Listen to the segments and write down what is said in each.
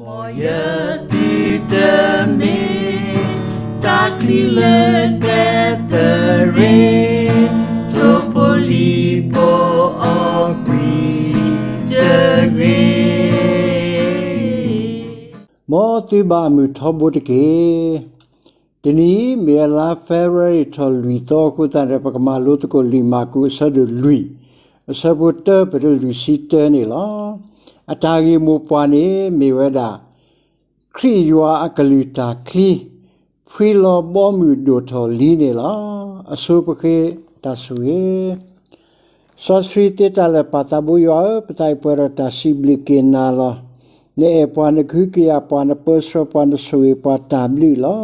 မ်ယသုတမ့ၢ် တၢ်ချံလၢကျဲသရ့း ထိၣ်ဖိလံၤဖိအီၣ်ကွံာ်တဂ့ၤ. မ်သုဘၣ်မုာ်ထီဘိတက့ၢ်. တနံၤအံၤ မ့ၢ်ဝဲလါ February ထီၣ်လွံၢ်သီအဃိသတးဒီး ပကမၤလိသကိးလံာ်မၢ်ကူးအဆၢဒိၣ်လွံၢ် အဆၢဖိတၢ ပတုၤလွံၢ်ဆံတၢန့ၣ်လီၤ. အတၢ်ဂ့ၢ်မိၢ်ပှၢ်န့ၣ် မ့ၢ်ဝဲဒၣ် ခရံာ်ယွၤအကလုၢ်တၢ်ချံ ဖှံလီၤဘီမုၢ်ဒိၣ်ထီၣ်လံန့ၣ်လီၤ. အဆိပဃ့တၢ်ဆိၣ်ဂ့ၤ စီဆှံသ့တၢ်လၢာ်ပၢ်သးဘိယွၤဧၢ, ပသးအံၤပှဲၤဒီးတၢ်စံးဘျုးက့ၤနၤလီၤ. နအဲၣ်ပှၤ, နကဟုကယာ်ပှၤ, နပၢဆှၢပှၤ, နဆိၣ်ဂ့ၤပှၤတၢ်ဘျုးလီၤ.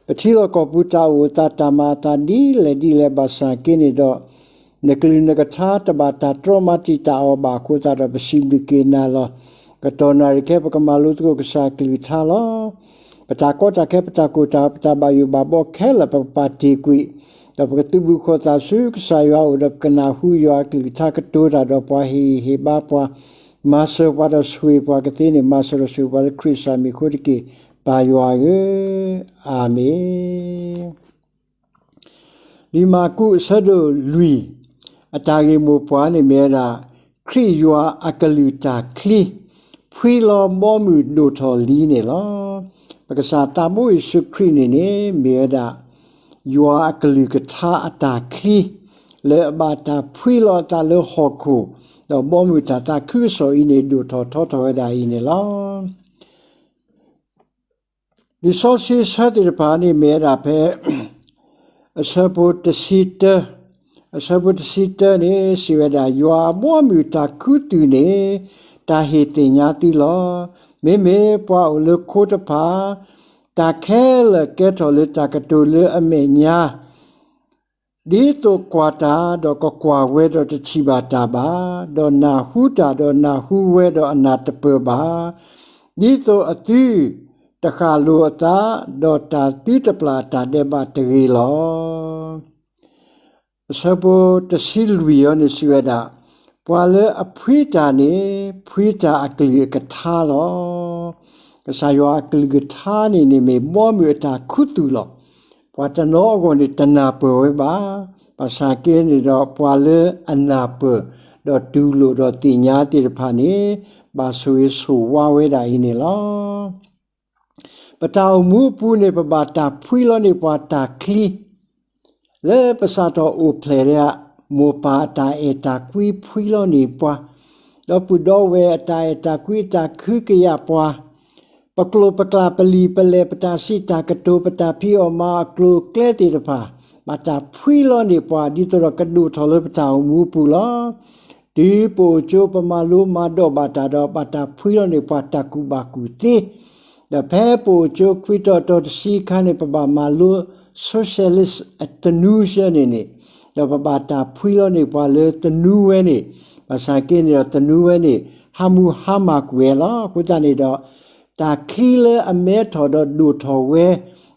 ပထံလီၢ်ကီၢ်ပူၤတၢ်အိၣ်အသး တၢ်မၤအသးဒ်လဲၣ်ဒ်လဲၣ်ဘၣ်ဆၣ်က့န့ၣ်ဒီး နကလုၢ်နကထါတဘၣ်တၢ်တြီမၤတံာ်တာ်အီၤဘၣ်အဃိသတးဒီး ပစံးဘျုးက့ၤနၤလီၤ. ကတီၢ်နၣ်ရံၣ်ခဲ ပကမၤလိသကိးကစၢ်အကလုၢ်ကထါလီၤ. ပတၢ်ကီတၢ်ခဲ ပတၢ်ကိၢ်တၢ်ဂီၤ ပတၢ်ဘၣ်ယိၣ်ဘၣ်ဘှီခဲလၢာ် ပကပာ်တ့ၢ်ကွံာ်, ဒီးပကသုးဘူးဃီၤသးဆူကစၢ်ယွၤအအိၣ်ဒီး ပကနၢ်ဟူယွၤအကလုၢ်ကထါကတိၤတၢ်ဒီးပှၤ ဟ့ၣ်ဂံၢ်ဟ့ၣ်ဘါပှၤ မၤစၢၤပှၤဒီးဆိၣ်ဂ့ၤပှၤကသ့န့ၣ် မၤစၢၤဒီးဆိၣ်ဂ့ၤပှၤလၢခရံာ်ကစၢ်မံၤအဃိတက့ၢ် ပၢ်ယွၤဧၢ, အၤမ့ၣ်. လံာ်မၢ်ကူးအဆၢဒိၣ်လွံၢ် အတၢ်ဂ့ၢ်မိၢ်ပှၢ်န့ၣ်မ့ၢ်ဝဲဒၣ် ခရံာ်ယွၤအကလုၢ်တၢ်ချံ ဖှံလီၤဘီမုၢ်ဒိၣ်ထီၣ်လံန့ၣ်လီၤ. ပကစၢ်သးဘိယ့ၣ်ၡူးခရံာ်န့ၣ်န့ၣ် မ့ၢ်ဝဲဒၣ် ယွၤအကလုၢ်ကထါအတၢ်ချံ လၢအဘၣ်တၢ်ဖှံလီၤအသးလၢဟီၣ်ခိၣ်, ဒီးဘီမုၢ်တၢ်သးခုကစီၣ်အံၤန့ၣ် ဒိၣ်ထီၣ်ထီထီၣ်ဝဲဒၣ်အံၤန့ၣ်လီၤ. လံာ်စီဆှံဆၢသ့ၣ်တဖၣ်န့ၣ်မ့ၢ်ဝဲဒၣ်ဖဲ အဆၢဖိတဆံတၢ, အဆၢဖိတဆံတၢန့ၣ် စံးဝဲဒၣ် ယွၤအဘီအမုၢ်တၢ်ခူသူၣ်န့ၣ် တၢ်ဟ့ၣ်သ့ၣ်ညါသုလီၤ. မ့မ့ၢ်ပှၤအိၣ်လၢခိတဖၣ် တၢ်ခဲလၢာ်ကဲထီၣ်လၢတၢ်ကတိၤလၢအမဲာ်ညါ ဒ်သိးကွၢ်တၢ်ဒီးကကွၢ်ဝဲဒီးတထံၣ်ဘၣ်တၢ်ဘၣ်, ဒီးနၢ်ဟူတၢ်ဒီးနၢ်ဟူဝဲဒီးအနၢ်တပၢၢ်ဘၣ်, ဒ်သိးအသုတဃၣ်လိာ်အသး, ဒီးတၢ်သုတပျၢ်တၢ်ဒဲးဘးတဂ့ၤလီၤ. အဆၢဖိတဆံလွံၢ်အံၤန့ၣ်စံးဝဲဒၣ်, ပှၤလၢအဖှံတၢ်န့ၣ် ဖှံတၢ်အကလုၢ်အကထါလီၤ. ကစၢ်ယွၤအကလုၢ်ကထါန့ၣ်န့ၣ်မ့ၢ်ဘီမုၢ်အတၢ်ခူသူၣ်လီၤ. ပှၤတနီၤအဂီၢ်န့ၣ် တနၢ်ပၢၢ်ဝဲဘၣ်. ဘၣ်ဆၣ်က့န့ၣ်ဒီး ပှၤလၢအနၢ်ပၢၢ် ဒီးတူၢ်လိာ်ဒီးသ့ၣ်ညါသ့ၣ်တဖၣ်န့ၣ် ဘၣ်ဆိၣ်ဂ့ၤဆိၣ်ဝါဝဲဒၣ်အံၤန့ၣ်လီၤ. ပတၢ်အိၣ်မူအပူၤန့ၣ် ပဘၣ်တၢ်ဖှံလီၤန့ၢ်ပှၤတၢ်ချံ လၢပစးထီၣ်အိၣ်ဖျဲၣ်ဒၣ် မိၢ်ပၢ်အတၢ်အဲၣ်တၢ်ကွံဖှံလီၤန့ၢ်ပှၤ, ဒီးပုၢ်ဒီဝဲၢ်အတၢ်အဲၣ်တၢ်ကွံအတၢ်ကဟုကယာ်ပှၤ, ပကျိာ်ပကျါပလံာ်ပလဲၢ် ပတၢ်စံးတၢ်ကတိၤ ပတၢ်ဖံးအီၣ်မၤအီၣ်အကျိၤအကျဲသ့ၣ်တဖၣ် ဘၣ်တၢ်ဖှံလီၤန့ၢ်ပှၤ ဒ်သိးဒီးကဒိၣ်ထီၣ်လၢပတၢ်အိၣ်မူအပူၤလီၤ. တုၤပအိၣ်ကၠိပမၤလိမၤဒိးဘၣ်တၢ်ဒီး ဘၣ်တၢ်ဖှံလီၤန့ၢ်ပှၤတၢ်ကူၣ်ဘၣ်ကူၣ်သ့, ဒီးဖဲပအိၣ်ကၠိခွံတီၤတီၤတဆံအခါန့ၣ် ပဘၣ်မၤလိ socialist အသနူဆၢန့ၣ်န့ၣ်, ဒီးပဘၣ်တၢ်ဖှံလီၤန့ၢ်ပှၤလၢသနူဝဲန့ၣ်, ဘၣ်ဆၣ်က့န့ၣ်ဒီးသနူဝဲန့ၣ် ဟးမူဟါမၢ်ကွံာ်ဝဲလီၤ. အဃိသတးန့ၣ်ဒီး တၢ်ချံလၢအမဲထီၣ်ဒီးဒိၣ်ထီၣ်ဝဲ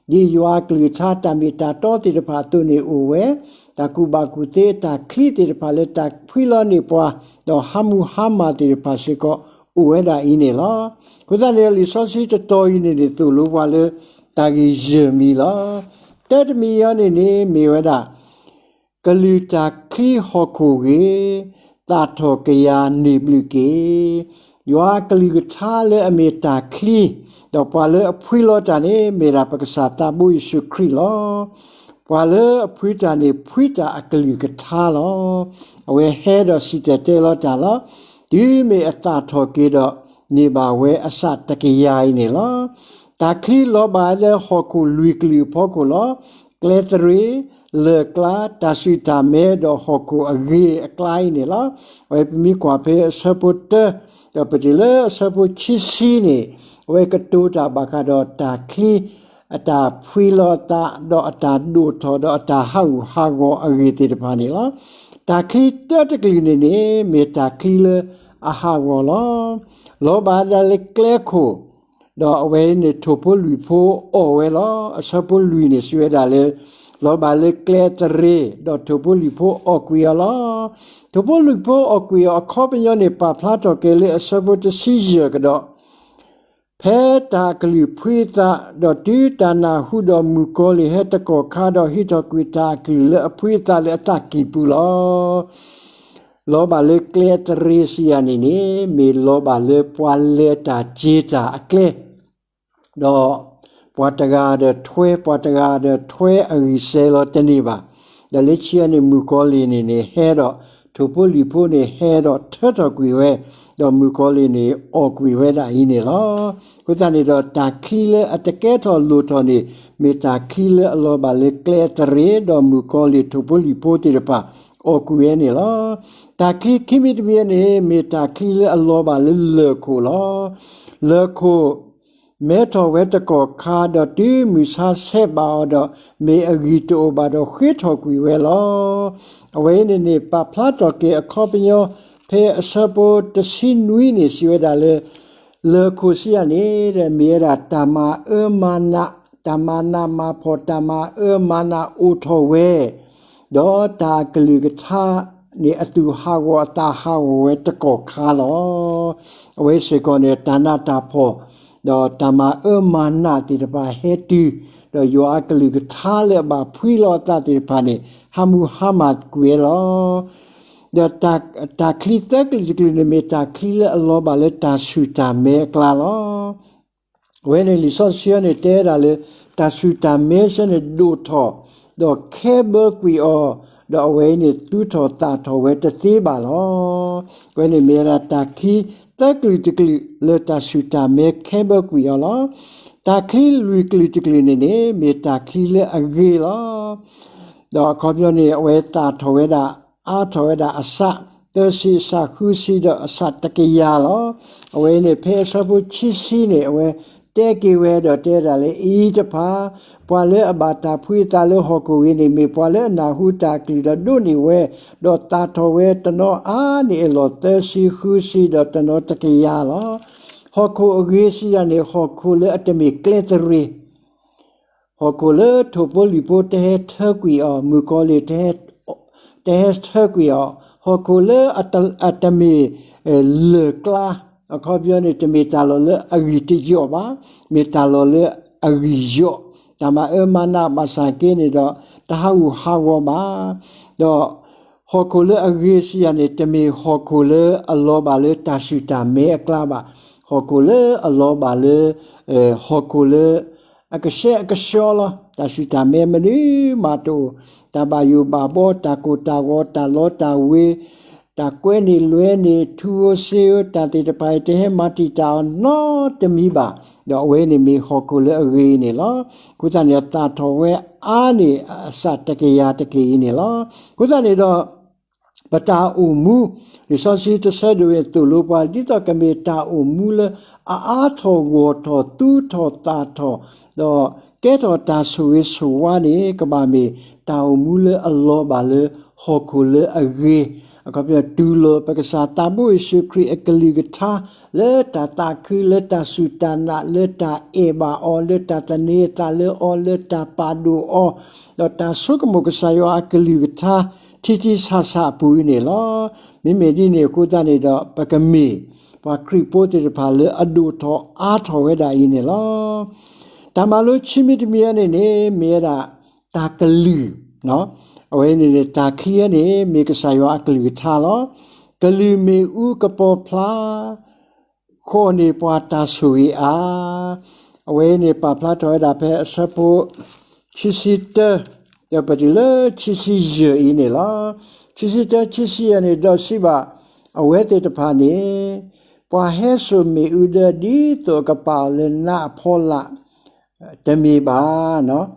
ဒ်ယွၤအကလုၢ်ကထါတၢ်မ့ၢ်တၢ်တီသ့ၣ်တဖၣ်အသိးန့ၣ်အိၣ်ဝဲ, တၢ်ကူၣ်ဘၣ်ကူၣ်သ့အတၢ်ချံသ့ၣ်တဖၣ်လၢတၢ်ဖှံလီၤန့ၢ်ပှၤ, ဒီးဟးမူဟါမၢ်သ့ၣ်တဖၣ်စ့ၢ်ကီး အိၣ်ဝဲဒၣ်အံၤန့ၣ်လီၤ. အဃိသတးန့ၣ်ဒီး လံာ်စီဆှံတတီၤအံၤန့ၣ်န့ၣ် သိၣ်လိပှၤလၢတၢ်ဂ့ၢ်ယဲၢ်မံၤလီၤ. တၢတမံၤအံၤန့ၣ်န့ၣ် မ့ၢ်ဝဲဒၣ် ကလုၢ်တၢ်ချံဟီၣ်ခိၣ်ဂ့ၤ, သၣ်ထီၣ်ကယၤန့ၢ်ဘျုးက့ၤ. ယွၤအကလုၢ်ကထါလၢအမ့ၢ်တၢ်ချံ, ဒီးပှၤလၢအဖှံလီၤတၢ်န့ၣ် မ့ၢ်ဒၣ်ပကစၢ်သးဘိယ့ၣ်ၡူးခရံာ်လီၤ. ပှၤလၢအဖှံတၢ်န့ၣ် ဖှံတၢ်အကလုၢ်ကထါလီၤ. အဝဲဟဲဒီးစံၣ်တဲၤတဲလီၤတၢ်လီၤ. တုၤမ့ၢ်အသၣ်ထီၣ်က့ၤဒီး န့ၢ်ဘၣ်ဝဲအစၢ်တကယၤအံၤန့ၣ်လီၤ. တၢ်ချံလီၤဘၣ်လၢဟီၣ်ခိၣ်လွံၢ်ကလုာ်အဖီခိၣ်လီၤ. ကျဲသရ့း, လၢၢ်ကျါ, တၢ်စူၢ်တၢ်မဲဒီးဟီၣ်ခိၣ်အဂ့ၤအကျါအံၤန့ၣ်လီၤ. အဝဲပမ့ၢ်ကွၢ်ဖဲအဆၢဖိတၢ, ဒီးပတုၤလၢအဆၢဖိခံဆံန့ၣ်, အဝဲကတိၤတၢ်ဘၣ်ဃးဒီးတၢ်ချံ အတၢ်ဖှံလီၤအသး ဒီးအတၢ်ဒိၣ်ထီၣ် ဒီးအတၢ်ဟးဂူာ်ဟးဂီၤအဂ့ၢ်သ့ၣ်တဖၣ်န့ၣ်လီၤ. တၢ်ချံတၢတကလုာ်န့ၣ်န့ၣ် မ့ၢ်တၢ်ချံလၢအဟးဂီၤလီၤ. လီၤဘၣ်ဒၣ်လၢကျဲခိၣ်, ဒီးအဝဲန့ၣ်ထိၣ်ဖိလွံၢ်ဖိအီၣ်ဝဲလီၤ. အဆၢဖိလွံၢ်န့ၣ်စံးဝဲဒၣ်လၢ လီၤဘၣ်လၢကျဲသရ့း, ဒီးထိၣ်ဖိလွံၢ်ဖိအီၣ်ကွံာ်အီၤလီၤ. ထိၣ်ဖိလွံၢ်ဖိအီၣ်ကွံာ်အီၤအခီပညီန့ၣ် ပာ်ဖျါထီၣ်က့ၤလၢအဆၢဖိတဆံယဲၢ်ကဒီး, ဟဲတၢ်အကလုၢ်ဖှံအသး, ဒီးတုၤတၢ်နၢ်ဟူဒီးမုၣ်ကီၤလံၢ်ဟဲတကီၢ်ခါ, ဒီးဟံးထီၣ်ကွံာ်တၢ်အကလုၢ်လၢအဖှံအသးလၢအသးကံၢ်ပူၤလီၤ. လီၤဘၣ်လၢကျဲအတရံးစံးယၤန့ၣ်န့ၣ် မ့ၢ်လီၤဘၣ်လၢပှၤလဲၤတၢ်က့ၤတၢ်အကျဲ ဒီးပှၤတဂၤဒီးထွဲ ပှၤတဂၤဒီးထွဲအဂံၢ်စဲၤလီၤတန့ၢ်ဘၣ်. ဒီးလၢခံန့ၣ် မုၣ်ကီၤလံၢ်န့ၣ်န့ၣ် ဟဲဒီးထိၣ်ဖိလံၣ်ဖိန့ၣ် ဟဲဒီးထၢထီၣ်ကွံာ်ဝဲ, ဒီးမုၣ်ကီၤလံၢ်န့ၣ် အီၣ်ကွံာ်ဝဲဒၣ်အံၤန့ၣ်လီၤ. အဃိသတးန့ၣ်ဒီး တၢ်ချံလၢအတကဲထီၣ်လိၣ်ထီၣ်န့ၣ် မ့ၢ်တၢ်ချံလၢအလီၤဘၣ်လၢကျဲအတရံး, ဒီးမုၣ်ကီၤလံၢ်ထိၣ်ဖိလံၣ်ဖိသ့ၣ်တဖၣ် အီၣ်ကွံာ်ဝဲန့ၣ်လီၤ. တၢ်ချံခံမံၤတမံၤန့ၣ် မ့ၢ်တၢ်ချံလၢအလီၤဘၣ်လၢလၢၢ်ခိၣ်လီၤ. လၢၢ်ခိၣ် မဲထီၣ်ဝဲတကီၢ်ခါ, ဒီးတုၤမုၢ်ဆါဆဲးဘၣ်အီၤဒီး မ့ၢ်အဂံၢ်တအိၣ်ဘၣ်ဒီး ဃ့ထီၣ်ကွံာ်ဝဲလီၤ. အဝဲအံၤန့ၣ်န့ၣ် ပာ်ဖျါထီၣ်က့ၤအခီပညီ ဖဲအဆၢဖိတဆံနွံန့ၣ် စံးဝဲဒၣ်လၢ လၢၢ်ခိၣ်စံးယၤန့ၣ် မ့ၢ်ဝဲဒၣ်တၢ်မၤအၢမၤနး, တၢ်မၤနးမၤဖှီၣ်, တၢ်မၤအၢမၤနးအိၣ်ထီၣ်ဝဲ, ဒီးတၢ်အကလုၢ်ကထါန့ၣ် အသူၣ်ဟးဂီၤအသးဟးဂီၤဝဲတကီၢ်ခါလီၤ. အဝဲစ့ၢ်ကီးန့ၣ် တၢ်နးတၢ်ဖှီၣ် ဒီးတၢ်မၤအၢမၤနးသ့ၣ်တဖၣ်ဟဲတုၤ, ဒီးယွၤအကလုၢ်ကထါလၢအဘၣ်ဖှံလီၤအသးသ့ၣ်တဖၣ်န့ၣ် ဟးမူဟါမၢ်ကွံာ်ဝဲလီၤ. ဒီးတၢ်ချံသၢကလုာ်တကလုာ်န့ၣ် မ့ၢ်တၢ်ချံလၢအလီၤဘၣ်လၢတၢ်ဆူၣ်တၢ်မဲအကျါလီၤ. အဝဲန့ၣ်လံာ်စီဆှံန့ၣ် တဲဝဲဒၣ်လၢ တၢ်ဆူၣ်တၢ်မဲဆၢန့ၣ်ဒိၣ်ထီၣ်, ဒီးခဲဘၢကွံာ်အီၤ, ဒီးအဝဲအံၤန့ၣ် သူထီၣ်သၣ်ထီၣ်ဝဲတသ့ဘၣ်လီၤ. အဝဲန့ၣ်မ့ၢ်ဝဲဒၣ်တၢ်ချံသၢကလုာ်တကလုာ်လၢတၢ်ဆူၣ်တၢ်မဲခဲဘၢကွံာ်အီၤလီၤ. တၢ်ချံလွံၢ်ကလုာ်တကလုာ်န့ၣ်န့ၣ် မ့ၢ်တၢ်ချံလၢအဂ့ၤလီၤ. ဒီးအခီပညီန့ၣ် အဝဲသၣ်ထီၣ်ဝဲဒၣ် အါထီၣ်ဝဲဒၣ်အဆၣ်သၢဆံ, အဆၣ်ဃုဆံ, ဒီးအဆၣ်တကယၤလီၤ. အဝဲန့ၣ် ဖဲအဆၢဖိခံဆံန့ၣ် အဝဲတဲက့ၤဝဲဒီးတဲဒၣ်လၢ အံၤတဖၣ် ပှၤလၢအဘၣ်တၢ်ဖှံအသးလၢဟီၣ်ခိၣ်ဂ့ၤန့ၣ် မ့ၢ်ပှၤလၢအနၢ်ဟူတၢ်အကလုၢ်ဒီးဒိးန့ၢ်ဝဲ, ဒီးသၣ်ထီၣ်ဝဲတနီၤအါန့ၢ်အလီၢ်သၢဆံဃုဆံ, ဒီးတနီၤတကယၤလီၤ. ဟီၣ်ခိၣ်အဂ့ၤစံးယၤန့ၣ် ဟီၣ်ခိၣ်လၢအတမ့ၢ်ကျဲတရံး ဟီၣ်ခိၣ်လၢထိၣ်ဖိလံၣ်ဖိတဟဲထၢကွံာ်အီၤ, မုၣ်ကီၤလံၢ်တဟဲထၢကွံာ်အီၤ, ဟီၣ်ခိၣ်လၢအတမ့ၢ်လၢၢ်ကျါ, အခီပညီန့ၣ် တမ့ၢ်တၢ်လီၢ်လၢအဂံၢ်တယိာ်ဘၣ်, မ့ၢ်တၢ်လီၢ်လၢအဂံၢ်ယိာ်, တၢ်မၤအၢမၤနးဘၣ်ဆၣ်က့န့ၣ်ဒီး တဟးဂူာ်ဟးဂီၤဘၣ်. ဒီးဟီၣ်ခိၣ်လၢအဂ့ၤစံးယၤန့ၣ် တမ့ၢ်ဟီၣ်ခိၣ်လၢအလီၤဘၣ်လၢတၢ်ဆူၣ်တၢ်မဲအကျါဘၣ်. ဟီၣ်ခိၣ်လၢအလီၤဘၣ်လၢ ဟီၣ်ခိၣ်လၢ အကဆှဲအကဆှီလီၤ. တၢ်ဆူၣ်တၢ်မဲမနုၤမးတအိၣ်, တၢ်ဘၣ်ယိၣ်ဘၣ်ဘီ, တၢ်ကိၢ်တၢ်ဂီၤ, တၢ်လီတၢ်ဝ့ၤ, တၢ်ကွဲန့ၢ်လွဲန့ၢ်, ထူဧိၤစ့ဧိၤ, တၢ်သ့ၣ်တဖၣ်အံၤ တဟဲမၤတံာ်တာ်အီၤနီတမံၤဘၣ်. ဒီးအဝဲန့ၣ်မ့ၢ်ဟီၣ်ခိၣ်လၢအဂ့ၤအံၤန့ၣ်လီၤ. အဃိသတးန့ၣ် သၣ်ထီၣ်ဝဲအါန့ၢ်အဆၣ်တကယၤတက့ၢ်အံၤန့ၣ်လီၤ. အဃိသတးန့ၣ်ဒီး ပတၢ်အိၣ်မူ, လံာ်စီဆှံတဆၢဒိၣ်န့ၣ်သိၣ်လိပှၤ ဒ်သိးကမ့ၢ်တၢ်အိၣ်မူလၢအအါထီၣ်ဂီၢ်ထီၣ်သူထီၣ်သၣ်ထီၣ်, ဒီးကဲထီၣ်တၢ်ဆိၣ်ဂ့ၤဆိၣ်ဝါန့ၣ် ကဘၣ်မ့ၢ်တၢ်အိၣ်မူလၢအလီၤဘၣ်လၢဟီၣ်ခိၣ်လၢအဂ့ၤ, အခီပညီတူၢ်လိာ်ပကစၢ်သးဘိယ့ၣ်ၡူးခရံာ်အကလုၢ်ကထါ လၢတၢ်သးခု လၢတၢ်စူၢ်တၢ်နာ် လၢတၢ်အဲၣ်ဘၣ်အီၤ လၢတၢ်သန့ၤအသးလၢအီၤ လၢတၢ်ပာ်ဒိၣ်အီၤ ဒီးတၢ်ဆိကမိၣ်ကစၢ်ယွၤအကလုၢ်ကထါ ထံထံဆးဆးအပူၤအံၤန့ၣ်လီၤ. မ့မ့ၢ်ဒ်န့ၣ်အဃိသတးန့ၣ်ဒီး ပကမ့ၢ်ပှၤခရံာ်ဖိသ့ၣ်တဖၣ်လၢအဒိၣ်ထီၣ်အါထီၣ်ဝဲဒၣ်အံၤန့ၣ်လီၤ. တၢ်မၤလိခံမံၤတမံၤအံၤန့ၣ်န့ၣ် မ့ၢ်ဝဲဒၣ်တၢ်ကလုၢ်, အဝဲန့ၣ်န့ၣ် တၢ်ချံအံၤန့ၣ် မ့ၢ်ကစၢ်ယွၤအကလုၢ်ကထါလီၤ. ကလုၢ်မ့ၣ်အူကပီၤဖျါ ဃီၣ်န့ၢ်ပှၤတၢ်ဆိၣ်ဂ့ၤအါ, အဝဲအံၤန့ၣ် ပာ်ဖျါထီၣ်ဝဲဒၣ်ဖဲအဆၢဖိ ခံဆံတၢ ဒီးပတုၤလၢခံဆံယဲၢ်အံၤန့ၣ်လီၤ. ခံဆံတၢ ခံဆံယဲၢ်န့ၣ် ဒီးစံးဘၣ်အဝဲသ့ၣ်တဖၣ်န့ၣ်, ပှၤဟဲစိာ်မ့ၣ်အူဒၢ ဒ်သိးအကပာ်အီၤလၢနးအဖီလာ် တမ့ၢ်ဘၣ်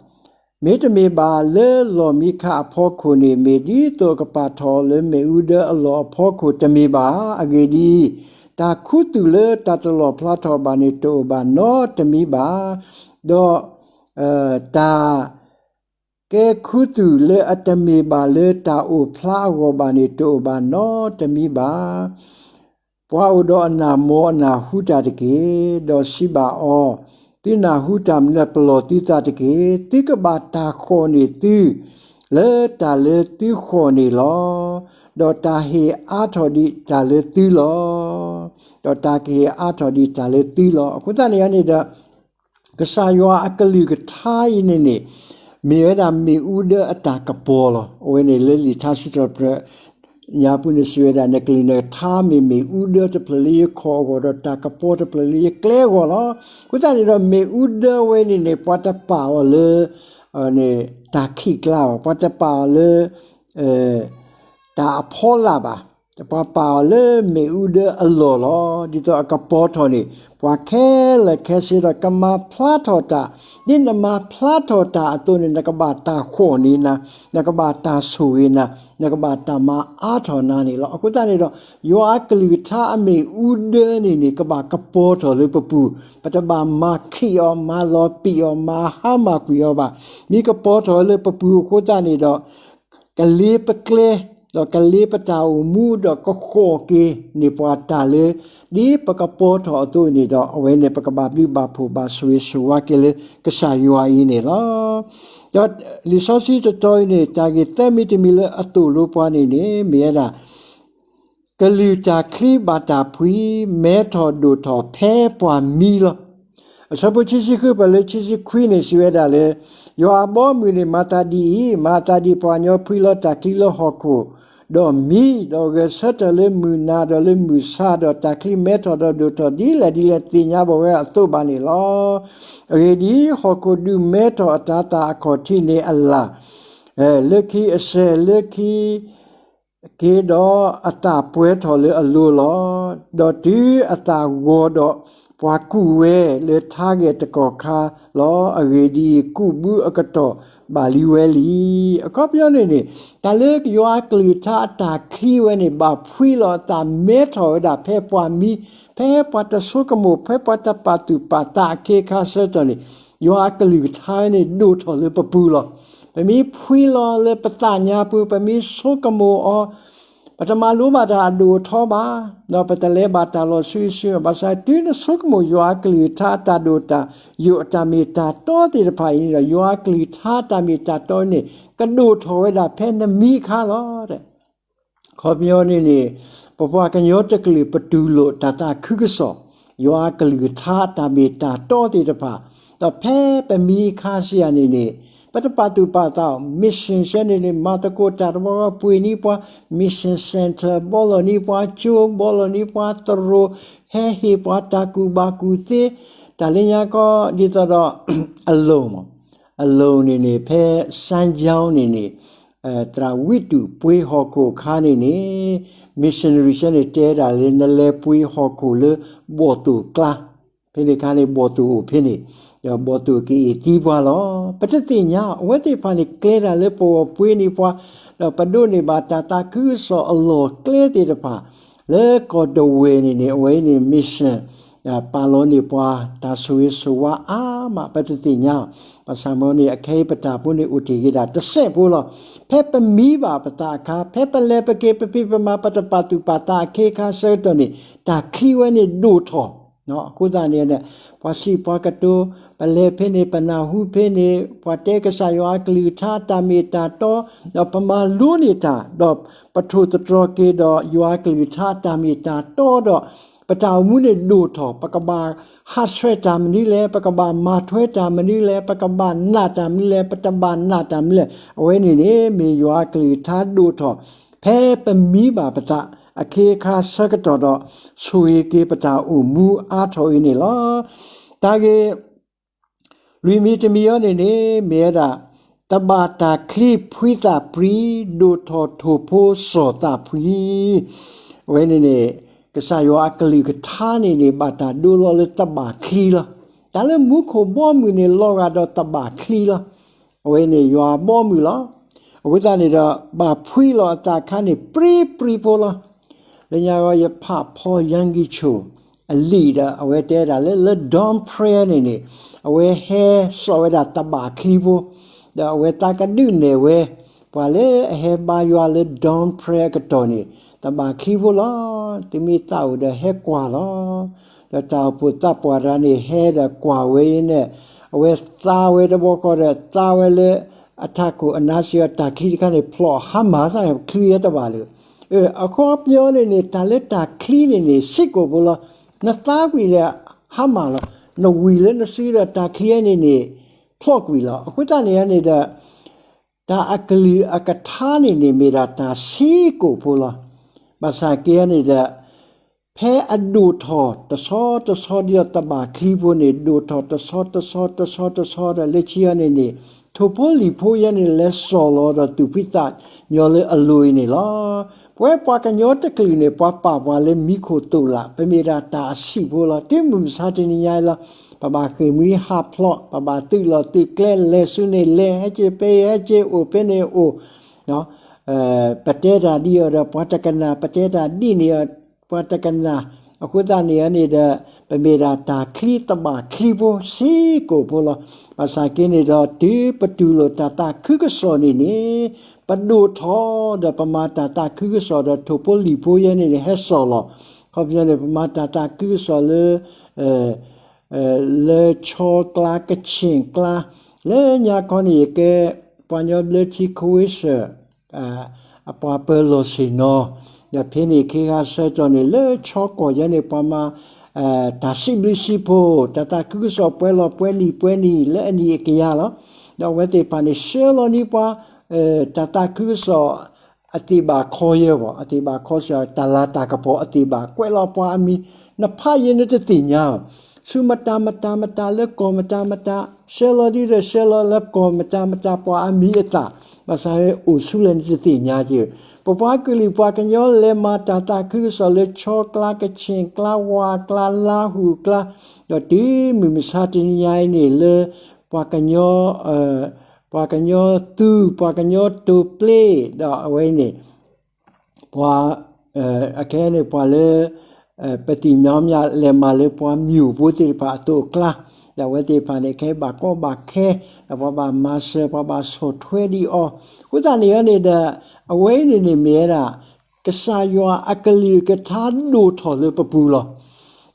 မ့တမ့ၢ်ဘၣ်လၢလီၢ်မံခးအဖီခိၣ်န့ၣ် မ့ၢ်ဒ်သိးကပာ်ထီၣ်အီၤလၢမ့ၣ်အူဒၢအလီၢ်အဖီခိၣ်တမ့ၢ်ဘၣ်. အဂ့ၢ်ဒ်အံၤ, တၢ်ခူသူၣ်လၢတၢ်တလီၣ်ဖျါထီၣ်ဘၣ်န့ၣ်တအိၣ်ဘၣ်နီတမံၤဘၣ်, ဒီး တၢ် ကဲခူသူၣ်လၢအတမ့ၢ်ဘၣ်လၢတၢ်အိၣ်ဖျါအဂီၢ်ဘၣ်န့ၣ်တအိၣ်ဘၣ်နီတမံၤဘၣ်. ပှၤအိၣ်ဒီးအနၢ်မီၤအနၢ်ဟူတၢ်တက့ၢ်. ဒီးစံးဘၣ်အီၤ, သုနၢ်ဟူတၢ်မနုၤလၢပလီၢ်သုသးတက့ၢ်. သုကဘၣ်တၢ်ဃီၣ်န့ၢ်သု လၢတၢ်လၢသုဃီၣ်န့ၣ်လီၤ. ဒီးတၢ်ဟ့ၣ်အါထီၣ်ဒံးတၢ်လၢသုလီၤ. ဒီးတၢ်ကဟ့ၣ်အါထီၣ်ဒံးတၢ်လၢသုလီၤ. အဃိသတးန့ၣ်န့ၣ်ဒီး ကစၢ်ယွၤအကလုၢ်ကထါအံၤန့ၣ်န့ၣ် မ့ၢ်ဝဲဒၣ်မ့ၣ်အူဒၢအတၢ်ကပီၤလီၤ. အဝဲန့ၣ်လၢလံာ်ထါစံးထီၣ်ပတြၢၤညါပူၤန့ၣ် စံးဝဲဒၣ် နကလုၢ်နကထါမ့ၢ်မ့ၣ်အူဒၢတဖျၢၣ်လၢယခီၣ်အဂီၢ် ဒီးတၢ်ကပီၤတဖျၢၣ်လၢယကျဲအဂီၢ်လီၤ. အဃိသတးန့ၣ်ဒီး မ့ၣ်အူဒၢဝဲန့ၣ်န့ၣ် ပှၤတပာ်အီၤလၢ တၢ်ခံးကျါဘၣ်, ပှၤတပာ်အီၤလၢ တၢ်အဖီလာ်ဘၣ်, ပှၤပာ်အီၤလၢမ့ၣ်အူဒၢအလီၢ်လီၤ. ဒ်သိးအကပီၤထီၣ်န့ၣ် ပှၤခဲလၢာ်ခဲဆ့ဒီးကမၤဖျါထီၣ်တၢ်, ဒ်နမၤဖျါထီၣ်တၢ်အသိးန့ၣ် နကဘၣ်တၢ်ဃီၣ်န့ၢ်နၤ, နကဘၣ်တၢ်ဆိၣ်ဂ့ၤနၤ, နကဘၣ်တၢ်မၤအါထီၣ်နၤန့ၣ်လီၤ. အဃိသတးန့ၣ်ဒီး ယွၤအကလုၢ်ကထါအမ့ၣ်အူဒၢန့ၣ်န့ၣ် ကဘၣ်ကပီၤထီၣ်လၢပပူၤ, ပတဘၣ်မၤခံးအီၤ, မၤလီၤပံာ်အီၤ, မၤဟါမၢ်ကွံာ်အီၤဘၣ်. မ့ၢ်ကပီၤထီၣ်လၢပပူၤအဃိသတးန့ၣ်ဒီး ကလ့ပကျဲ, ဒီးကလ့ပတၢ်အိၣ်မူ, ဒီးကဃီၣ်က့ၤန့ၢ်ပှၤတၢ်လၢ ဒ်ပကပီၤထီၣ်အသိးန့ၣ်ဒီး အဝဲန့ၣ်ပကဘၣ်ဘျုးဘၣ်ဖှိၣ်ဘၣ်ဆိၣ်ဂ့ၤဆိၣ်ဝါက့ၤလၢကစၢ်ယွၤအံၤန့ၣ်လီၤ. ဒီးလံာ်စီဆှံတတီၤအံၤန့ၣ် တၢ်ဂ့ၢ်သၢမံၤတမံၤလၢအသိၣ်လိပှၤန့ၣ်န့ၣ် မ့ၢ်ဝဲဒၣ် ကလုၢ်တၢ်ချံဘၣ်တၢ်ဖှံ, မဲထီၣ်ဒိၣ်ထီၣ်ဖဲပှၤမံလီၤ. အဆၢဖိခံဆံဃုပှဲၤလၢခံဆံခွံန့ၣ် စံးဝဲဒၣ်လၢ ယွၤအဘီအမုၢ်န့ၣ် မၤသးဒ်အံၤ, မၤအသးဒ်ပှၤကညီဖှံလီၤတၢ်ချံလၢဟီၣ်ခိၣ်, ဒီးမံ, ဒီးဂဲၤဆၢထၢၣ်လၢမုၢ်နၤ, ဒီးလၢမုၢ်ဆါ, ဒီးတၢ်ချံမဲထီၣ်ဒီးဒိၣ်ထီၣ်ဒ်လဲၣ်ဒ်လဲၣ် သ့ၣ်ညါဘၣ်ဝဲအသိးဘၣ်န့ၣ်လီၤ. အဂ့ၢ်ဒ်အံၤ, ဟီၣ်ခိၣ်ဒုးမဲထီၣ်အတၤသၣ်အခီၣ်ထံးန့ၣ်အလၢ်, လၢခံအစဲး, လၢခံ က့ၤဒီးအသၣ်ပှဲၤထီၣ်လၢအလိၤလီၤ. ဒီးတုၤအသၣ်ဂီၤဒီး ပှၤကူၣ်ဝဲလၢထါဂဲာ်တကီၢ်ခါလီၤ. အဂ့ၢ်ဒ်အံၤ, ကူးဘုအကတီၢ်ဘၣ်လံဝဲလံ. အခီပညီန့ၣ်န့ၣ် တၢ်လၢယွၤအကလုၢ်ကထါအတၢ်ချံဝဲန့ၣ် ဘၣ်ဖှံလီၤအသးမဲထီၣ်ဝဲဒၣ်ဖဲပှၤမံ, ဖဲပှၤတဆိကမိၣ်, ဖဲပှၤတပာ်သူၣ်ပာ်သးအခ့အခါဆၢကတီၢ်န့ၣ် ယွၤအကလုၢ်ကထါန့ၣ်ဒိၣ်ထီၣ်လၢပပူၤလီၤ. ပမ့ၢ်ဖှံလီၤလၢပသးညါပူၤ, ပမ့ၢ်ဆိကမိၣ်အီၤ, ပတမၤလိဘၣ်တၢ်အဒိၣ်အထီဘၣ်, ဒီးပတလဲၤဘၣ်တၢ်လီၤဆူဆူ, ဘၣ်ဆၣ်တုၤနဆိကမိၣ်ယွၤအကလုၢ်ကထါအတၢ်ဒိၣ်တၢ်ယိာ်အတၢ်မ့ၢ်တၢ်တီသ့ၣ်တဖၣ်အံၤန့ၣ်ဒီး ယွၤအကလုၢ်ကထါအတၢ်မ့ၢ်တၢ်တီန့ၣ် ကဒိၣ်ထီၣ်ဝဲဒၣ်ဖဲနမံအခါလီၤ. အခီပညီန့ၣ်န့ၣ် ပပှၤကညီတကလုာ်ပတူၢ်လိာ်တၢ်သးခုကစီၣ်, ယွၤအကလုၢ်ကထါတၢ်မ့ၢ်တၢ်တီသ့ၣ်တဖၣ်, ဒီးဖဲပမံအခါစံးယၤန့ၣ်န့ၣ် ပတပာ်သူၣ်ပာ်သးအီၤ, mission ဆၢန့ၣ်န့ၣ် မၤသကိးတၢ်တဘျီဃီ ပှ့ၤန့ၢ်ပှၤ mission center, ဘီလီၤန့ၢ်ပှၤ ကၠိ, ဘီလီၤန့ၢ်ပှၤသရိာ်, ဟဲဟ့ၣ်ပှၤတၢ်ကူၣ်ဘၣ်ကူၣ်သ့, တၢ်လၢညါကီဒ်သိးဒီး အလိၤမး အလိၤန့ၣ်န့ၣ် ဖဲ စၣ်ကၠီ န့ၣ်န့ၣ် သရၣ်ဝံတူၣ်ပှ့ၤဟီၣ်ခိၣ်အခါန့ၣ်န့ၣ် missionary ဆၢန့ၣ် တဲဒၣ်လၢနလဲၤပှ့ၤဟီၣ်ခိၣ်လၢဘီၣ်သိၣ်ကျါ, ဖဲန့ၣ်အခါန့ၣ် ဘီၣ်သိၣ်အိၣ်ဖဲန့ၣ်, ဒီးဘီၣ်သိၣ်က့ၤအ့ၣ်သံပှၤလီၤ. ပတသ့ၣ်ညါ, အဝဲသ့ၣ်တဖၣ်န့ၣ် ကျဲဒၣ်လၢပဂီၢ်ပှ့ၤန့ၢ်ပှၤ, ဒီးပဒိးန့ၢ်ဘၣ်တၢ်သးခုကစီၣ်အလီၢ်ကျဲသ့ၣ်တဖၣ် လၢကီၢ်ဒဝဲၢ်န့ၣ်န့ၣ် အဝဲအံၤန့ၣ် mission ပာ်လီၤန့ၢ်ပှၤတၢ်ဆိၣ်ဂ့ၤဆိၣ်ဝါအါမး ပတသ့ၣ်ညါ, ဘၣ်ဆၣ်မ့ၢ်န့ၣ် အခဲအံၤပတၢ်ဖိန့ၣ် အိၣ်တ့ၢ်က့ၤဒၣ်တစဲးဖိလီၤ. ဖဲပမံဘၣ်ပသးအခါ, ဖဲပလဲၤပက့ၤပဖံးပမၤ ပတပာ်သူၣ်ပာ်သးအခ့အခါဆၢကတီၢ်န့ၣ် တၢ်ချံဝဲန့ၣ်ဒိၣ်ထီၣ်, အဃိသတးန့ၣ် ပှၤစံးပှၤကတိၤ, ပလဲၤဖဲန့ၣ် ပနၢ်ဟူဖဲန့ၣ် ပှၤတဲကစၢ်ယွၤအကလုၢ်ကထါတၢ်မ့ၢ်တၢ်တီ, ဒီးပမၤလိန့ၢ်တၢ်, ဒီးပထိၣ်သတြီၤက့ၤဒီးယွၤအကလုၢ်ကထါတၢ်မ့ၢ်တၢ်တီဒီး ပတၢ်အိၣ်မူန့ၣ်ဒိၣ်ထီၣ်, ပကဘၣ်ဟးဆှဲးတၢ်မနုၤလဲၣ်, ပကဘၣ်မၤထွဲတၢ်မနုၤလဲၣ်, ပကဘၣ်နာ်တၢ်မနုၤလဲၣ်, ပတဘၣ်နာ်တၢ်မနုၤလဲၣ်, အဝဲန့ၣ်န့ၣ် မ့ၢ်ယွၤအကလုၢ်ကထါဒိၣ်ထီၣ် ဖဲပမံဘၣ်ပသးအခ့အခါဆၢကတီၢ်ဒီး ဆိၣ်ဂ့ၤက့ၤပတၢ်အိၣ်မူအါထီၣ်အံၤန့ၣ်လီၤ. တၢ်ဂ့ၢ် လွံၢ်မံၤတမံၤအံၤန့ၣ်န့ၣ် မ့ၢ်ဝဲဒၣ် တဘၣ်တၢ်ချံဖှံသးပြံ, ဒိၣ်ထီၣ်ထိၣ်ဖိစီၤသးဖှံ, အဝဲန့ၣ်န့ၣ် ကစၢ်ယွၤအကလုၢ်ကထါန့ၣ်န့ၣ် ဘၣ်တၢ်ဒိလီၤလၢတဘၣ်ချံလီၤ. တၢ်လၢမူခိၣ်ဘီမုၢ်န့ၣ် လီၤဂာ်ဒီးတဘၣ်ချံလီၤ. အဝဲန့ၣ်ယွၤဘီမုၢ်လီၤ. အဃိသတးန့ၣ်ဒီး ဘၣ်ဖှံလီၤအသးအခါန့ၣ် ပြံပြံဖိလီၤ. လၢညါဂီၤ ယဖးဖီယါကံဆိၣ် အလံာ်ဒီး အဝဲတဲဒၣ်လၢ လၢ Dawn Prayer န့ၣ်န့ၣ် အဝဲဟဲစိာ်ဝဲဒၣ်တဘၣ်ချံဖိ, ဒီးအဝဲသးကဒုးနဲၣ်ဝဲ ပှၤလၢအဟဲဘါယွၤလၢ Dawn Prayer အကတီၢ်န့ၣ် တဘၣ်ချံဖိလီၤ. သုမ့ၢ်သးအိၣ်ဒီးဟဲကွၢ်လီၤ. ဒီးတၢ်အိၣ်ဖှိၣ်သးပှၢ်တဂၤန့ၣ် ဟဲဒီးကွၢ်ဝဲအံၤန့ၣ် အဝဲသါဝဲတဘျီဃီဒီး သါဝဲလၢ အထးခိၣ်အနါစံးအီၤ တၢ်ချံတခါန့ၣ် ဖျိးဟါမၢ်သးန့ၣ် ချံဝဲတဘၣ်လၢၤ. အခီပညီန့ၣ်န့ၣ် တၢ်လၢတၢ်ချံန့ၣ်န့ၣ် စ့ၢ်ကီးဖိလီၤ. နသါကွံာ်န့ၣ် ဟါမၢ်လီၤ. နဝံၤလၢနစုဒီးတၢ်ချံန့ၣ်န့ၣ် ဖျိးကွံာ်လီၤ. အဃိသတးန့ၣ်န့ၣ်ဒီး တၢ်အကလုၢ်အကထါန့ၣ်န့ၣ် မ့ၢ်ဒၣ်တၢ်စ့ၢ်ကီးဖိလီၤ. ဘၣ်ဆၣ်က့န့ၣ်ဒီး ဖဲအဒိၣ်ထီၣ်တဆီတဆီဒီးတဘၣ်ချံဖိန့ၣ် ဒိၣ်ထီၣ်တဆီတဆီတဆီတဆီဒီး လၢခံအံၤန့ၣ်န့ၣ် ထိၣ်ဖိလံၣ်ဖိယဲန့ၣ် လဲၤစိာ်လီၤဒီးသူၣ်ဖှံသးညီလၢအလိၤအံၤန့ၣ်လီၤ. ပဝဲပှၤကညီတကလုာ်န့ၣ် ပှၤပာ်ပှၤလၢမံခိၣ်သိးလး ပမ့ၢ်ဒၣ်တၢ်အဆံးဖိလီၤ. တုၤမုၢ်မဆါတနံၤညါအံၤလီၤ ပဘၣ်ဃ့ၢ်မှံဟးဖျိး ပဘၣ်သုးလီၢ်သုးကျဲ လဲၤဆူန့ၣ်လဲၤ ဟဲက့ၤဖဲအံၤ ဟဲက့ၤအိၣ်ဖဲန့ၣ်အိၣ် ပတဲတၢ်ဒ်အံၤဒီး ပှၤတကနၣ်, ပတဲတၢ်ဒ်န့ၣ်အံၤ ပှၤတကနၣ်. အဃိသတးန့ၣ်န့ၣ်ဒီး ပမ့ၢ်ဒၣ်တၢ်ချံတဘၣ်ချံဖိစ့ၢ်ကီးဖိလီၤ. ဘၣ်ဆၣ်က့န့ၣ်ဒီး တုၤပတူၢ်လိာ်တၢ်သးခုကစီၣ်န့ၣ်န့ၣ် ပဒိၣ်ထီၣ်ဒီးပမၤတၢ်သးခုကစီၣ်ဒီး ထိၣ်ဖိလံၣ်ဖိယဲန့ၣ်န့ၣ် ဟဲစိာ်လီၤ. အခီပညီန့ၣ် ပမၤတၢ်သးခုကစီၣ်လၢ လၢဆီကျါ ကဆ့ၣ်ကျါ လၢညါခီန့ၣ် ယကဲပှၤကညီဘျၢထံခဝ့ၡၢၣ် အပှၤပၢၤလီၢ်ဆ့ၣ်နီၤ ဒီးဖဲန့ၣ်ခ့ဂၤဆၢကတီၢ်န့ၣ် လၢဆီကီၢ်ယဲန့ၣ် ပှၤမၤ တၢ်စံးဘျုးစံးဖှိၣ် တၢ်သးခုကစီၣ်ပှဲၤလီၤပှဲၤနံၣ်ပှဲၤနံၣ် လၢအနံၣ်အကယၤလီၤ. ဒီးအဝဲသ့ၣ်တဖၣ်န့ၣ် ဆှၢလီၤန့ၢ်ပှၤ တၢ်သးခုကစီၣ် အသ့ၣ်ဘၣ်ခီယဲၢ်ဘၣ်, အသ့ၣ်ဘၣ်ခီစ့ၢ် တၢ်လၤတၢ်ကပီၤအသ့ၣ်ဘၣ် ကွဲးလီၤပှၤအမံၤ နဖးယံာ်နတသ့ၣ်ညါဘၣ်. ဆူမတၤမတၤမတၤ လၢကီၢ်မတၤမတၤ ဆှၢလီၤဒ်ဒီးဆှၢလီၤလၢကီၢ်မတၤမတၤ ပှၤအမံၤအသၣ် ဘၣ်ဆၣ်အိၣ်ဆူလဲၣ်နတသ့ၣ်ညါက့ၤ. ပပှၤကလုာ်ပှၤကညီလဲၤမၤတၢ်သးခုကစီၣ်လၢဆီကျါ ကဆ့ၣ်ကျါ ဝၤကျါ လါဟူၣ်ကျါ ဒီးတုၤမုၢ်မဆါတနံၤညါအံၤန့ၣ်လၢ ပှၤကညီ ပှၤကညီသူ ပှၤကညီတိာ်ပျ့ၤ ဒီးအဝဲအံၤန့ၣ် ပှၤ အခဲအံၤန့ၣ် ပှၤလၢ ပသ့ၣ်ညါမး လဲၤမၤလၢပှၤမၠိၣ်ဖိသ့ၣ်တဖၣ်အသိးအကျါ, ဒီးအဝဲသ့ၣ်တဖၣ်န့ၣ် ခဲအံၤဘၣ်ကီဘၣ်ခဲ ဒီးပှၤဘၣ်မၤစၢၤ ပှၤဘၣ်ဆီၣ်ထွဲဒံးအီၤ, အဃိသတးန့ၣ်န့ၣ်ဒီး အဝဲအံၤန့ၣ်န့ၣ်မ့ၢ်ဝဲဒၣ် ကစၢ်ယွၤအကလုၢ်ကထါဒိၣ်ထီၣ်လၢပပူၤလီၤ.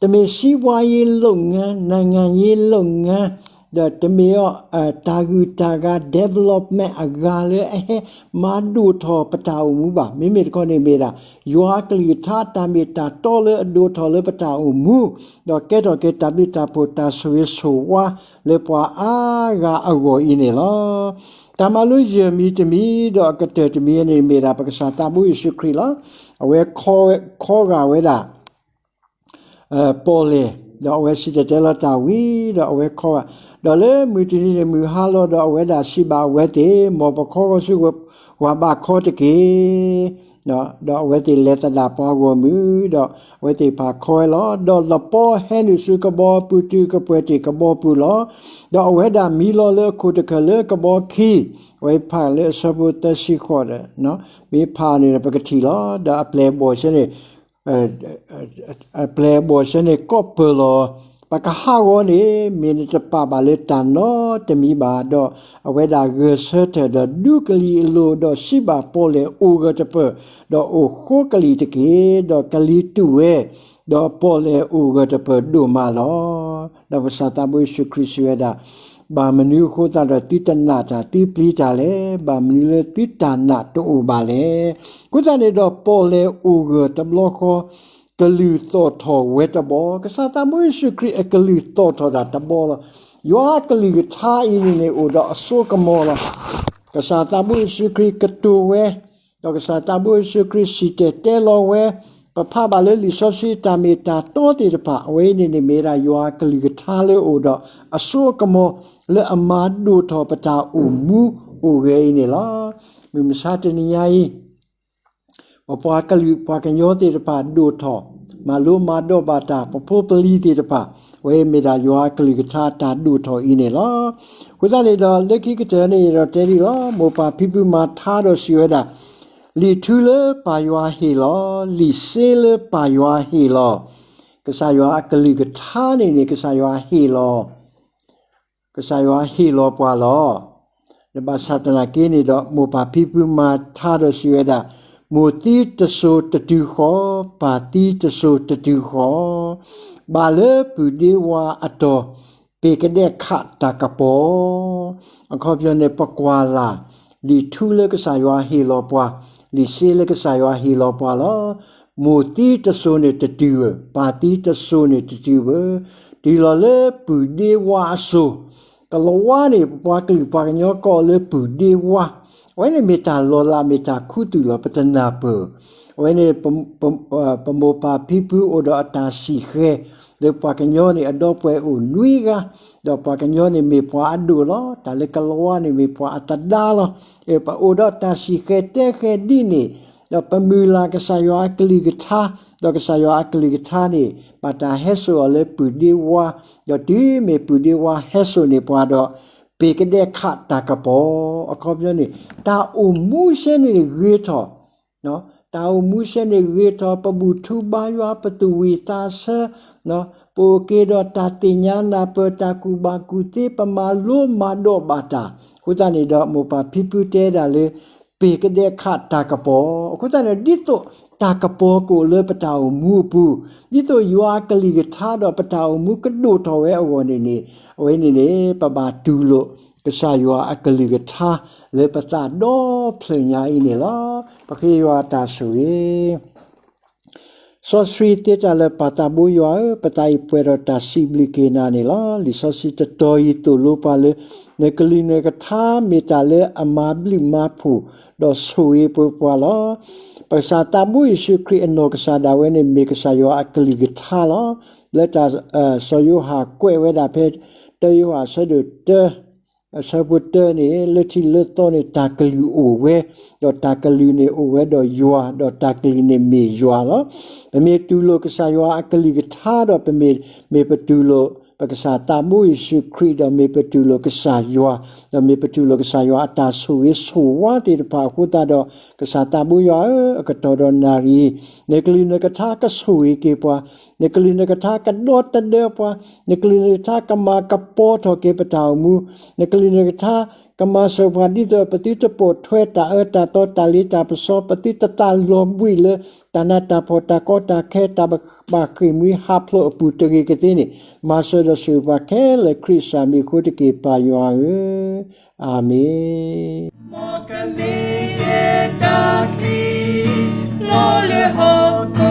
တမ့ၢ် စီးပွားရေးလုပ်ငန်း, နိုင်ငံရေးလုပ်ငန်း, ဒီးတမ့ၢ်အီၤ တၢ်ဂုၤတၢ်ဂၤ development အဂၤလၢအဟဲမၤဒိၣ်ထီၣ်ပတၢ်အိၣ်မူဘၣ်. မ့မ့ၢ်တခီန့ၣ်မ့ၢ်ဒၣ် ယွၤအကလုၢ်ကထါတၢ်မ့ၢ်တၢ်တီလၢအဒိၣ်ထီၣ်လၢပတၢ်အိၣ်မူ, ဒီးကဲထီၣ်က့ၤတၢ်ဘျုးတၢ်ဖှိၣ်တၢ်ဆိၣ်ဂ့ၤဆိၣ်ဝါလၢပှၤအါဂၤအဂီၢ်အံၤန့ၣ်လီၤ. တၢ်မၤလိယဲၢ်မံၤတမံၤ ဒီးအကတၢၢ်တမံၤန့ၣ် မ့ၢ်ဒၣ်ပကစၢ်သးဘိယ့ၣ်ၡူးခရံာ်လီၤ. အဝဲခီဂာ်ဝဲဒၣ် ပီၣ်လဲၣ်, ဒီးအဝဲစံၣ်တဲၤတဲလီၤတၢ်ဝံၤ ဒီးအဝဲခီဂာ်, ဒီးလၢမုၢ်တနံၤန့ၣ် မုၢ်ဟါလီၤဒီးအဝဲဒၣ်စံးဘၣ်အဝဲသ့ၣ်, မ်ပခီဂီၤဆူပှၤဘၣ်ခီတက့ၢ်. ဒီးအဝဲသ့ၣ်လဲၤသဒၣ်ပှၤဂီၢ်မုၢ်, ဒီးအဝဲသ့ၣ်တဖၣ်ခီဝဲလီၤ. ဒီးလပီဟဲနုာ်ဆူကဘီပူၤ တုၤကပှဲၤတ့ၢ်ကဘီပူၤလီၤ. ဒီးအဝဲဒၣ်မံလီၤလၢအခိၣ်တခၢၣ်လၢကဘီခံ, အဝဲဖးလၢအဆၢဖိသၢဆံဃိးဒီး မ့ၢ်ဖးန့ၣ်ဒီးပကထံၣ်လီၤ. ဒီးအပျဲၢ်အဘီၣ်ဆၢန့ၣ် အပျဲၢ်အဘီၣ်ဆၢန့ၣ် ကိးပၢၢ်လီၤ, ပကဟးဂီၤန့ၣ် မ့ၢ်နတပာ်ဘၣ်လၢတၢ်နီတမံၤဘၣ်. ဒီးအဝဲဒၣ်ဂဲၤဆၢထၢၣ်ဒီးဒူကလံၤအလိၤ, ဒီးစံးဘၣ်ပီၣ်လဲၣ်အိၣ်ဂၢၢ်တပၢၢ်, ဒီးအိၣ်ဃိကလံၤတက့ၢ်. ဒီးကလံၤတူာ်ဝဲ, ဒီးပီၣ်လဲၣ်အိၣ်ဂၢၢ်တပၢၢ်ဒိၣ်မးလီၤ. ဒီးပကစၢ်သးဘိယ့ၣ်ၡူးခရံာ်စံးဝဲဒၣ်, ဘၣ်မနုၤအဃိသတးဒီးသုတနာ်တၢ် သုပျံၤတၢ်လဲၣ်. ဘၣ်မနုၤလၢသုတၢ်နာ်တအိၣ်ဘၣ်လဲၣ်. အဃိသတးန့ၣ်ဒီး ပီၣ်လဲၣ်အိၣ်ဂၢၢ်တဘျီဃီ ကလုၢ်သီၣ်ထီၣ်ဝဲတဘီ, ကစၢ်သးဘိယ့ၣ်ၡူးခရံာ်အကလုၢ်သီၣ်ထီၣ်ဒၣ်တဘီလီၤ. ယွၤအကလုၢ်ကထါအံၤန့ၣ်န့ၣ် အိၣ်ဒီးအစိကမီၤလီၤ. ကစၢ်သးဘိယ့ၣ်ၡူးခရံာ်ကတိၤဝဲ, ဒီးကစၢ်သးဘိယ့ၣ်ၡူးခရံာ်စံၣ်တဲၤတဲလီၤဝဲ, ပဖးဘၣ်လၢလံာ်စီဆှံတၢ်မ့ၢ်တၢ်တီသ့ၣ်တဖၣ်, အဝဲအံၤန့ၣ်န့ၣ်မ့ၢ်ဒၣ်ယွၤအကလုၢ်ကထါလၢအအိၣ်ဒီးအစိအကမီၤ လၢအမၤဒိၣ်ထီၣ်ပတၢ်အိၣ်မူအိၣ်ဂဲၤအံၤန့ၣ်လီၤ. မုၢ်မဆါတနံၤညါအံၤ ပပှၤကလုာ်ပှၤကညီသ့ၣ်တဖၣ်ဒိၣ်ထီၣ်, မၤလိမၤဒိးဘၣ်တၢ် ပဖိပလံၤသ့ၣ်တဖၣ်, အဝဲမ့ၢ်ဒၣ်ယွၤအကလုၢ်ကထါတၢ်ဒိၣ်ထီၣ်အံၤန့ၣ်လီၤ. အဃိသတးန့ၣ်ဒီး လၢခံကတၢၢ်န့ၣ် ယအဲၣ်ဒိးတဲဒ်လီၤ, မိၢ်ပၢ်ဖံဖုမၤထါဒီးစံးဝဲဒၣ်, လံာ်ထူလၢပၢ်ယွၤဟ့ၣ်လီၤ, လံာ်စ့လၢပၢ်ယွၤဟ့ၣ်လီၤ. ကစၢ်ယွၤအကလုၢ်ကထါန့ၣ်န့ၣ် ကစၢ်ယွၤဟ့ၣ်လီၤ ကစၢ်ယွၤဟ့ၣ်လီၤပှၤလီၤ. ဒီးဘၣ်ဆၣ်သနာ်က့န့ၣ်ဒီး မိၢ်ပၢ်ဖံဖုမၤထါဒီးစံးဝဲဒၣ်, မိၢ်သံတစိၤတတုၤဃီ, ပၢ်သံတစိၤတတုၤဃီ, ဘၣ်လၢပုၢ်ဒ့ဝါအတီၢ်, ပ့ၤကဒဲးခးတၢ်ကပီၤ, အခီပညီန့ၣ် ပကွၢ်လၢ် လံာ်ထူလၢကစၢ်ယွၤဟ့ၣ်လီၤပှၤ, လံာ်စ့လၢကစၢ်ယွၤဟ့ၣ်လီၤပှၤလီၤ. မိၢ်သံတစိၤန့ၣ်တတုၤဘၣ်, ပၢ်သံတစိၤန့ၣ်တတုၤဘၣ်, တုၤလီၤလၢပုၢ်ဒ့ဝါအစိၤ, ကလံးဝါန့ၣ် ပပှၤကလုာ်ပှၤကညီကိးလၢပုၢ်ဒ့ဝါ, အဝဲန့ၣ်မ့ၢ်တၢ်လီၤလး မ့ၢ်တၢ်ခူသူၣ်လီၤ ပတနၢ်ပၢၢ်, အဝဲန့ၣ် ပမိၢ်ပၢ်ဖံဖုအိၣ်ဒီးအတၢ်စံၣ်ဃဲၤ လၢပှၤကညီန့ၣ်အဒီပုၢ်ဝဲၢ်အိၣ်နွံဂၤ, ဒီးပှၤကညီန့ၣ်မ့ၢ်ပှၤအဒိၣ်လီၤ. တၢ်လၢကလံးဝါန့ၣ်မ့ၢ်ပှၤအသဒါလီၤ. ပအိၣ်ဒီးတၢ်စံၣ်ဃဲၤတဲဃဲၤဒ်န့ၣ်, ဒီးပမုၢ်လၢ်ကစၢ်ယွၤအကလုၢ်ကထါ, ဒီးကစၢ်ယွၤအကလုၢ်ကထါန့ၣ် ဘၣ်တၢ်ဟဲစိာ်အီၤလၢပုၢ်ဒ့ဝါ, ဒီးတုၤမ့ၢ်ပုၢ်ဒ့ဝါဟဲစိာ်န့ၢ်ပှၤဒီး ပ့ၤကဒဲးခးတၢ်ကပီၤ, အခီပညီန့ၣ် တၢ်အိၣ်မူစဲန့ၣ်ဂ့ၤထီၣ် တၢ်အိၣ်မူစဲန့ၣ်ဂ့ၤထီၣ်, ပဘူၣ်ထူဘါယွၤ ပသူၣ်ဝံၣ်သးဆၢ, ပအိၣ်က့ၤဒီးတၢ်သ့ၣ်ညါနၢ်ပၢၢ် တၢ်ကူၣ်ဘၣ်ကူၣ်သ့ ပမၤလိမၤဒိးဘၣ်တၢ်, အဃိသတးန့ၣ်ဒီး မိၢ်ပၢ်ဖံဖုတဲဒၣ်လၢ ပ့ၤကဒဲးခးတၢ်ကပီၤ, အဃိသတးန့ၣ် ဒ်သိးတၢ်ကပီၤကအိၣ်လၢပတၢ်အိၣ်မူအပူၤ, ဒ်သိးယွၤအကလုၢ်ကထါဒီးပတၢ်အိၣ်မူကဒိၣ်ထီၣ်ဝဲအဂီၢ်န့ၣ်န့ၣ်, အဝဲန့ၣ်န့ၣ် ပဘၣ်တူၢ်လိာ် ကစၢ်ယွၤအကလုၢ်ကထါ လၢပသးဒီဖျၢၣ်ညါအံၤန့ၣ်လီၤ. ပဃ့ယွၤတၢ်ဆိၣ်ဂ့ၤ စီဆှံသ့တၢ်လၢပၢ်သးဘိယွၤဧၢ, ပသးအံၤပှဲၤဒီးတၢ်စံးဘျုးက့ၤနၤန့ၣ်လီၤ. လံာ်စီဆှံတတီၤအံၤသိၣ်လိပှၤလၢ နကလုၢ်နကထါမ့ၢ်တၢ်လၢအမၤဘျုးမၤဖှိၣ် ဒီးဆိၣ်ဂ့ၤပှၤလီၤ. ပကစၢ်သးဘိယ့ၣ်ၡူးခရံာ်အနီၢ်ကစၢ်ဒၣ်ဝဲန့ၣ် မ့ၢ်ကစၢ်ယွၤအကလုၢ်ကထါလီၤ. လၢတၢ် စီၤယိၤဟၣ်ကွဲးဝဲဒၣ်ဖဲ တၢယိၤဟၣ်အဆၢဒိၣ်တၢ အဆၢဖိတၢန့ၣ် လၢထံးလၢသီန့ၣ် တၢ်ကလုၢ်အိၣ်ဝဲ, ဒီးတၢ်ကလုၢ်န့ၣ်အိၣ်ဝဲဒီးယွၤ, ဒီးတၢ်ကလုၢ်န့ၣ်မ့ၢ်ယွၤလီၤ. ပမ့ၢ်တူၢ်လိာ်ကစၢ်ယွၤအကလုၢ်ကထါဒီး ပမ့ၢ် မ့ၢ်ပတူၢ်လိာ် ပကစၢ်သးဘိယ့ၣ်ၡူးခရံာ် ဒီးမ့ၢ်ပတူၢ်လိာ်ကစၢ်ယွၤ, ဒီးမ့ၢ်ပတူၢ်လိာ်ကစၢ်ယွၤအတၢ်ဆိၣ်ဂ့ၤဆိၣ်ဝါသ့ၣ်တဖၣ်အဃိသတးဒီး ကစၢ်သးဘိယွၤဧၢ, အကတီၢ်ဒီးနၣ်ရံၣ် နကလုၢ်နကထါကဆိၣ်ဂ့ၤက့ၤပှၤ, နကလုၢ်နကထါကဒီသဒၢပှၤ, နကလုၢ်နကထါကမၤကပီၤထီၣ်က့ၤပတၢ်အိၣ်မူ, နကလုၢ်နကထါ ကမၤစၢၤပှၤဒ်သိးပသုတပိာ်ထွဲတၢ်အၢတၢ်သီတၢ်လ့တၢ်ပစီ, ပသုတသးလီၤဘှံးလၢ တၢ်နးတၢ်ဖှီၣ်တၢ်ကီတၢ်ခဲတၢ်ဘၣ်ဃ့ၢ်မှံဟးဖျိးအပူၤတဂ့ၤကသ့န့ၣ်, မၤစၢၤဒီးဆိၣ်ဂ့ၤပှၤခဲလၢာ်ခရံာ်စၢ်မံၤအဃိတက့ၢ် ပၢ်ယွၤဧၢ, အၤမ့ၣ်.